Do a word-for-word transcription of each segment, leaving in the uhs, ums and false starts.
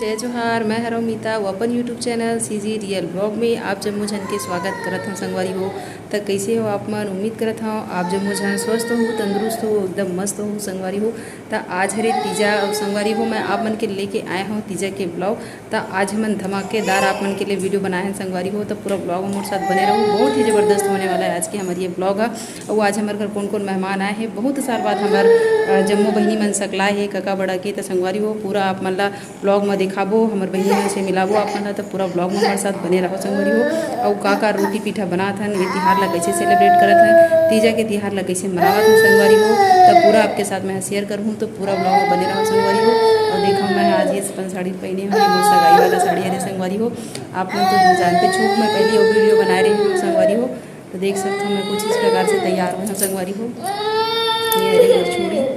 जय जोहार, मैं हरव मीता, वो अपन YouTube channel CG real blog में आप जम्मो झन के स्वागत करत हूँ संगवारी हो। त कैसे हो आप मन? उम्मीद करत हूँ आप जम्मो झन स्वस्थ हो, तंदुरुस्त हो, एकदम मस्त हो संगवारी हो। त आज हरे तीजा अउ संगवारी हो, मैं आप मन के लेके आए हूँ तीजा के ब्लॉग। त आज हमन धमाकेदार आप मन के लिए वीडियो बनाए हैं संगवारी हो। त पूरा ब्लॉग में मोर साथ बने रहू, बहुत ही जबरदस्त होने वाला है आज के हमारे ये ब्लॉग है। और आज हमारे घर कौन कौन मेहमान आए हैं, बहुत साल बाद हमार अ, जम्मो बहिनी मन सकलाए हे कका बड़ा के। त संगवारी हो, पूरा आप मन ला ब्लॉग में दिखाबो, हमर बहिनी मन से मिलाबो आप मन ला। त पूरा ब्लॉग में हमारे साथ बने रहो संगवारी हो। अउ का का रोटी पीठा बनात हन, ये तिहार ला कैसे सेलिब्रेट करत हन, तीजा के तिहार ला कैसे मनावत हन संगवारी हो, त पूरा आपके साथ मैं शेयर करहूँ। तो पूरा ब्लॉग में बने रहो संगवारी हो। और देखो, मैं आज ये अपन साड़ी पहने हूँ, ये मोर सगाई वाला साड़ी हरे संगवारी हो। आप लोग तो जानते छो, मैं पहले वो वीडियो बनाए रही हूँ संगवारी हो। तो देख सकते हो, मैं कुछ इस प्रकार से तैयार हुई हूँ संगवारी हो। ये हरी मोर चूड़ी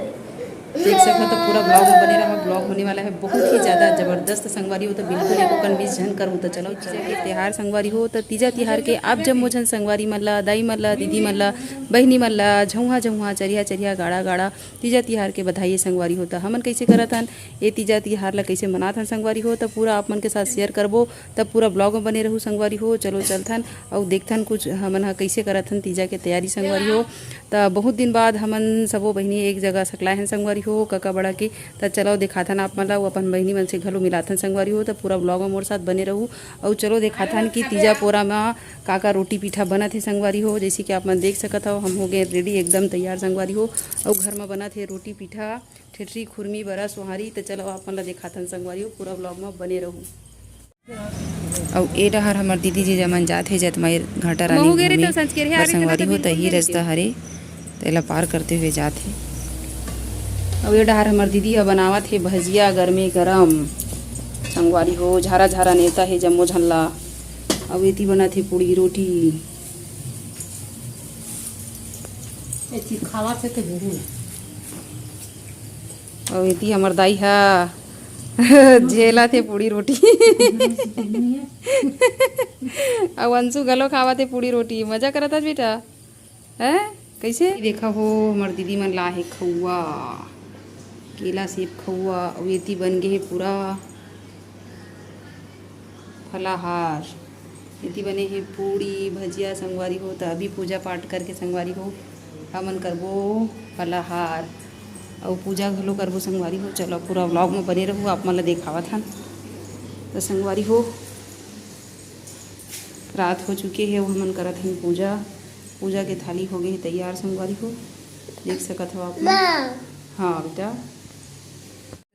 देख सकते हो। तो पूरा ब्लॉग में बने रहा, ब्लॉग होने वाला है बहुत ही ज़्यादा ज़बरदस्त संगवारी हो। तो बिल्कुल एको कन मिस झन करूँ। तो चलो, तीजा के तिहार संगवारी हो, तो तीजा तिहार के आप जम्मो झन संगवारी मन ला, दाई मन ला, दीदी मन ला, बहिनी मन ला, झौहा झौहा, चरिहा चरिहा, गाड़ा गाड़ा तीजा तिहार के बधाई हे संगवारी हो। त हमन कैसे करत हन, ये तीजा तिहार ला कैसे मनात हन संगवारी हो, त पूरा आप मन के साथ शेयर करबो। त पूरा ब्लॉग में बने रहू संगवारी हो। चलो चलथन अउ देखथन कुछ हमन ह कैसे करत हन तीजा के तैयारी संगवारी हो। त बहुत दिन बाद हमन सबो बहिनी एक जगह सकलाए हन संगवारी हो, कका बड़ा के। त चलो दिखाथन आप मन ला, अउ अपन बहिनी मन से घलो मिलाथन संगवारी हो। त पूरा ब्लॉग में मोर साथ बने रहू। अउ चलो दिखाथन कि तीजा पोरा म का का रोटी पीठा बनत हे संगवारी हो। जैसे कि आप मन देख सकत हव, हम हो गए रेडी, एकदम तैयार संगवारी हो। अउ घर म बनत हे रोटी पीठा, ठेठरी, खुरमी, बरा, सोहारी। त चलो आप मन ला दिखाथन संगवारी हो, पूरा ब्लॉग म बने रहू। अउ ए डहर हमर दीदी जीजा मन जात हे जतमाई घाटा रानी महू गे रे घूमे तो संस्कृति बर हरे संगवारी हो, त ही रस्ता हरे, तेला पार करते हुए जात हे। अउ ए डहर हमर दीदी ह बनावत हे भजिया गरमे गरम संगवारी हो, झारा झारा नेता हे जम्मो झन ला। अउ एती बनत हे पूड़ी रोटी। ए चीज खावा से तो भूख अउ एती हमर दाई हा झेला थे पूड़ी रोटी। अउ अंशु घलो खावा थे पूड़ी रोटी। मजा करत हस बेटा? हैं? कैसे? देखा हो, हमर दीदी मन ला हे खउआ, केला सेब खउआ, अउ एती बन गे हे पूरा फलाहार। एती बने हे पूड़ी, भजिया संगवारी हो। त अभी पूजा पाठ करके संगवारी हो, हमन करबो फलाहार, अउ पूजा घलो करबो संगवारी हो। चलो, पूरा व्लॉग में बने रहू, आप मन ला देखावत हन। त संगवारी हो, रात हो चुके हे, अउ हमन करत हन पूजा। पूजा के थाली हो गे हे तैयार संगवारी हो, देख सकत हव आप मन। हाँ बेटा।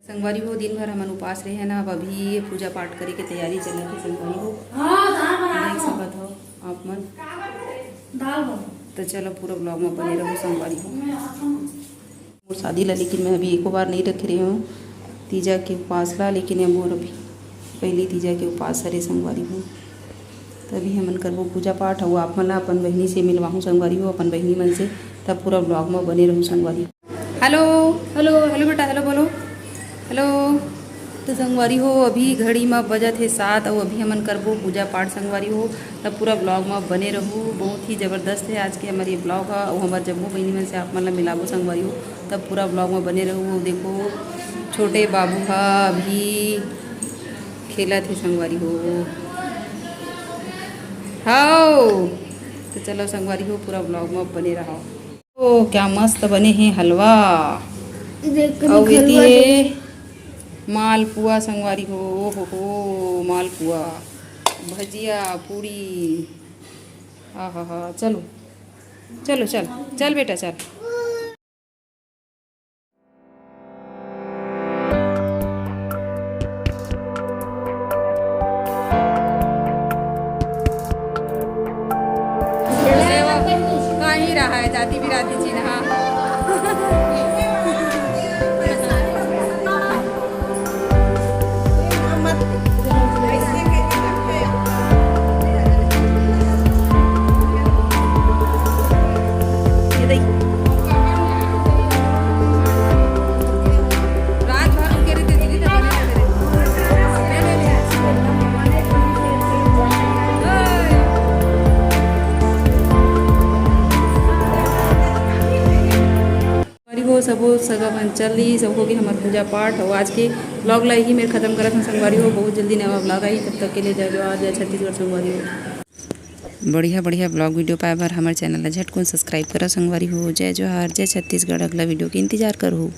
संगवारी हो, दिन भर हमन उपास रहे ना, अब अभी ये पूजा पाठ करे के तैयारी चलत हे संगवारी हो। हाँ, दाल बना देख सकत हो आप मन। दाल बना। तो चलो, पूरा व्लॉग में बने रहो संगवारी हो। मोर शादी ला लेकिन मैं अभी एको बार नहीं रखे रहे हूँ तीजा के उपास ला, लेकिन ये मोर अभी पहली तीजा के उपास हरे संगवारी हो। तभी हमन करबो पूजा पाठ, अउ आप मन ला अपन बहिनी से मिलवाहूँ संगवारी हो, अपन बहिनी मन से। तब पूरा व्लॉग में बने रहू संगवारी हो। हेलो, हेलो, हेलो बेटा, हेलो बोलो, हेलो। तो संगवारी हो, अभी घड़ी म बजत हे सात, अउ अभी हमन करबो पूजा पाठ संगवारी हो। तब पूरा व्लॉग म बने रहू, बहुत ही जबरदस्त हे आज के हमर ये व्लॉग ह, अउ हमर जम्मो बहिनी मन से आप मन ला मिलाबो संगवारी हो। तब पूरा व्लॉग म बने रहू। देखो, छोटे बाबू ह अभी खेलत हे संगवारी हो। हाओ, तो चलो संगवारी हो, पूरा व्लॉग म बने रहो। ओ, क्या मस्त बने हे हलवा। देख, अउ एती हे मालपुआ संगवारी हो, ओ हो हो, मालपुआ, भजिया, पूड़ी। आहा हा, चलो, चलो, चल, चल बेटा, चल। कहीं रहा है जाति बिराती चिन्हा। सबो सगा मन चल ली, सब होगे हमर पूजा पाठ। अउ आज के ब्लॉग ला यही मेर खत्म करत हन संगवारी हो। बहुत जल्दी नवा ब्लॉग आई, तब तक के लिए जय जोहार, जय छत्तीसगढ़ संगवारी हो। बढ़िया बढ़िया ब्लॉग वीडियो पाए बर हमर चैनल ला झटकुन सब्सक्राइब करा संगवारी हो। जय जोहार, जय छत्तीसगढ़। अगला वीडियो के इंतजार करहू।